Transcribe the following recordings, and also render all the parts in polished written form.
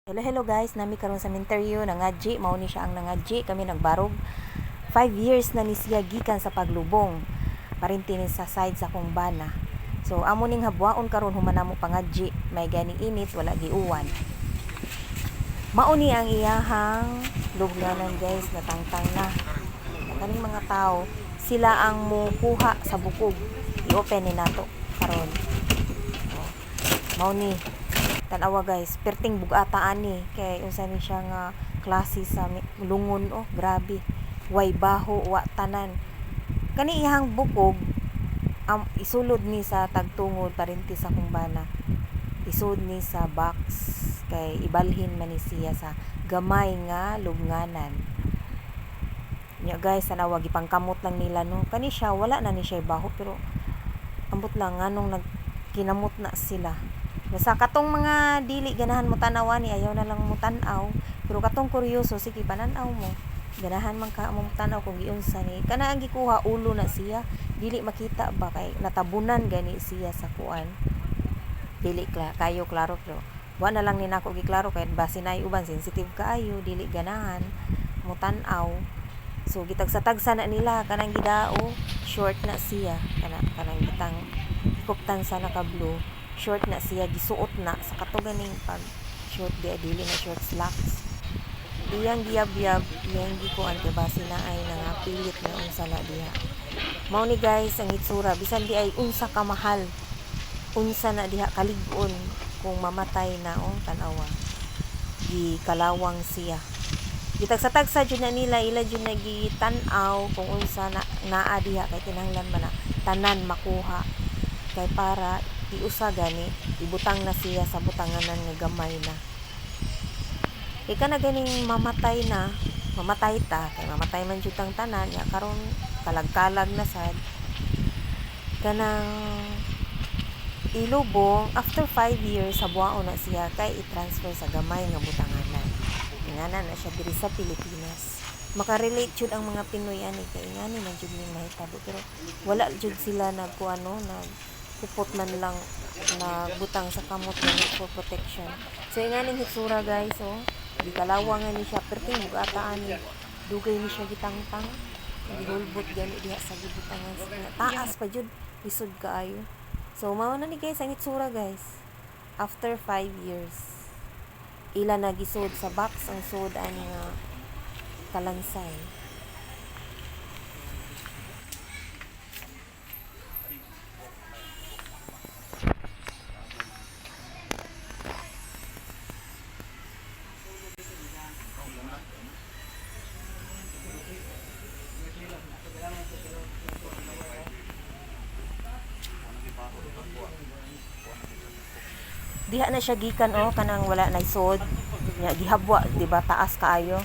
Hello, hello guys, nami karon sa interview nangadji, mao ni siya ang nangadji, kami nagbarog. 5 years na ni siya gikan sa paglubong. Parinti ni sa side sa akong bana. So amo ning habwaon karon human namo pangadji, may ganing init, wala giuwan. Mao ni ang iyahang lubnganan, guys, natangtang na. Kaning mga tao, sila ang mukuha sa bukog. I-open ni nato karon. Oh. Mao ni tan-awa guys, perting bugata ani kay unsa ni siya nga klase sa lungon, oh, grabe. Way baho, wa tanan. Kani iyang bukog isulod ni sa tagtungod parinti sa akong bana. Isud ni sa box kay ibalhin man ni siya sa gamay nga lubnganan. Nya guys, tanawa, gipangkamot lang nila, no. Kani siya wala na ni siya baho, pero ambot lang nganong nagkinamot na sila. Basta katong mga dili ganahan mo tan-aw ni, ayaw na lang mo tan-aw, pero katong kuryoso, sige, panan-aw mo. Ganahan man ka mo tan-aw kung giunsa ni. Kana ang gikuha, ulo na siya, dili makita ba kay natabunan gani siya sa kuan. Dili kayo klaro, pero wa na lang ni nako giklaro kay base na uban sensitive kaayo, dili ganahan mo tan-aw. So gitagsa-tagsa na nila kanang gidao, short na siya, kana kanang gitang kuptan sa naka-blue, short na siya, gisuot na sa kato ganing pag short di dili na short, slacks. Iyang giyabyab, iyang gikuan kay base na ay nangapilit na unsa na diha. Mao ni guys ang itsura, bisan di ay unsa ka mahal, unsa na diha kalig-on kung mamatay na, oh, tan-awa. Gikalawang siya. Gitagsa-tagsa jud na nila, ila jud na gitan-aw kung unsa na naa diha kay kinahanglan man na tanan makuha kay para iusa gani ibutang na siya sa butanganan nga gamay na. Kay kana ganing mamatay na, mamatay ta kay mamatay man jud tang tanan ya karon, kalag-kalag na sad kanang ilubong. After 5 years, habwaon na siya kay i-transfer sa gamay nga butanganan. Ingana na siya diri sa Pilipinas. Makarelate jud ang mga Pinoy ani kay ingani man jud ning mahitabo, pero wala jud sila nagkuano, nagpupot man lang, nagbutang sa kamot gani for protection. So inganing hitsura guys, oh, gikalawang ni siya, perting bugata ani, dugay ni siya gitangtang, gihulbot gani diha sa gibutangan sa taas pa jud, lisod kaayo. So mao na ni guys ang itsura guys after 5 years. Ila na gisod sa box ang sud ani nga kalansay. Diha na siya gikan, oh, kanang wala na isod nya, gihabwa, di ba taas kaayo?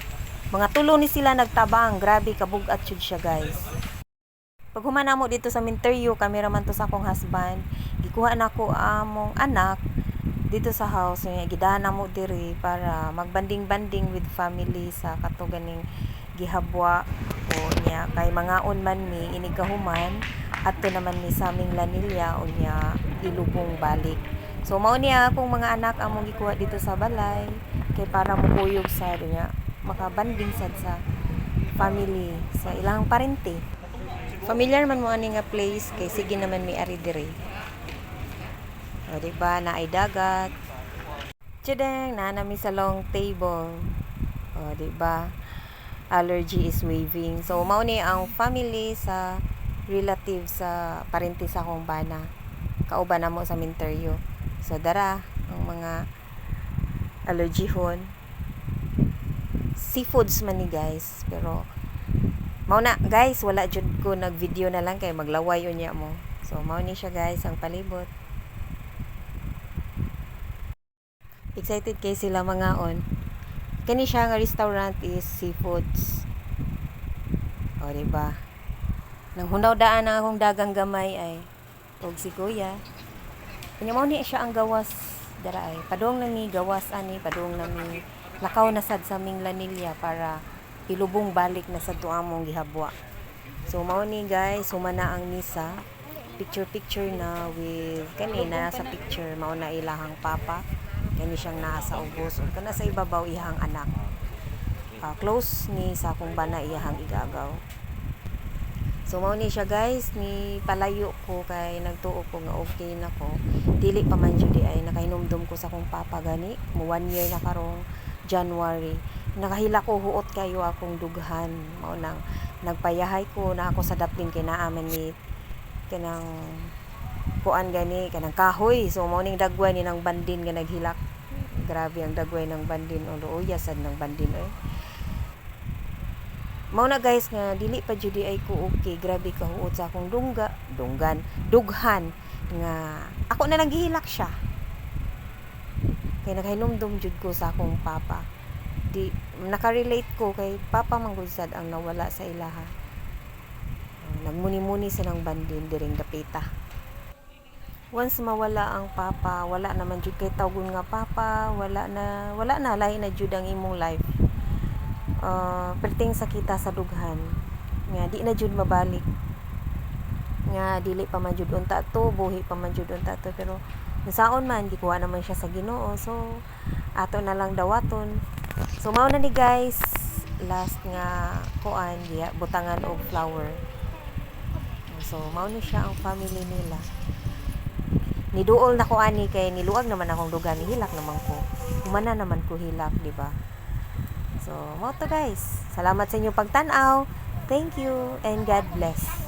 Mga tulo ni sila nagtabang, grabe kabug-at jud siya guys. Pag human namo dito sa minteryo, kami raman to sa akong husband, gikuha nako among anak dito sa house nya, gidahan namo diri para magbanding-banding with family sa kato ganing gihabwa o nya kay mangaon man mi inig kahuman, adto naman mi sa aming Lanilla, unya ilubong balik. So mao niya akong mga anak among gikuha dito sa balay kay para mukuyog sa niya, makabanding sad sa family sa ilang parente. Familiar man mo ani nga place kay sige naman mi ari diri. O, di ba, naay dagat. Tsadeng, naa nami sa long table. O, di ba? Allergy is waving. So mao ni ang family sa relative sa parente sa akong bana. Kauban namo sa minteryo. So dara ang mga allergyhon. Seafoods man ni guys, pero mao na guys, wala jud ko nag-video na lang kay maglaway unya mo. So mao ni siya guys ang palibot. Excited kay sila mangaon. Kani siya nga restaurant is seafoods. O, di ba? Nang hunaw daan ang akong dagang gamay ay og si kuya. Kanya mao ni siya ang gawas dara ay. Padung na mi gawas ani, padung na mi lakaw na sad sa aming Lanilla para ilubong balik na sa among gihabwa. So mao ni guys, humana ang misa. Picture picture na with kanina sa picture, mao na ilahang papa. Kani siyang naa sa ubos ug kana sa ibabaw iyahang anak. Close ni sa akong bana, iyahang igagaw. So mao ni siya, guys, ni palayo ko kay nagtuo ko nga okay na ko. Dili pa man jud ay nakahinumdum ko sa akong papa gani. Mo 1 year na karong January. Nakahilak ko, huot kayo akong dughan. Mao nang nagpayahay ko na ako sa daplin kay naa man ni kanang kuan gani, kanang kahoy. So mao ning dagway ni nang bandin nga naghilak. Grabe ang dagway ng bandin o luoya sad ng bandin oy. Mao na, guys, nga dili pa jud ay ko okay. Grabe ka huot sa akong dungga, dunggan, dughan nga ako na lang gihilak siya. Kay nakahinumdum jud ko sa akong papa. Di nakarelate ko kay papa man gud sad ang nawala sa ilaha. Nagmuni-muni sa nang bandin diring dapita. Once mawala ang papa, wala naman jud kay tawgon nga papa, wala na, wala na, lahi na jud ang imong life. Perting sakita sa dughan nga di na jud mabalik, nga dili pa man jud unta to, buhi pa man jud unta to, pero unsaon man, gikuha naman siya sa Ginoo, so ato na lang dawaton. So mao na ni, guys, last nga kuan, giya butangan og flower. So mao ni siya ang family nila. Niduol na ko ani kay niluag naman akong dughan, nihilak naman ko, humana naman ko hilak, di ba? So mao to, guys. Salamat sa inyong pagtan-aw. Thank you and God bless.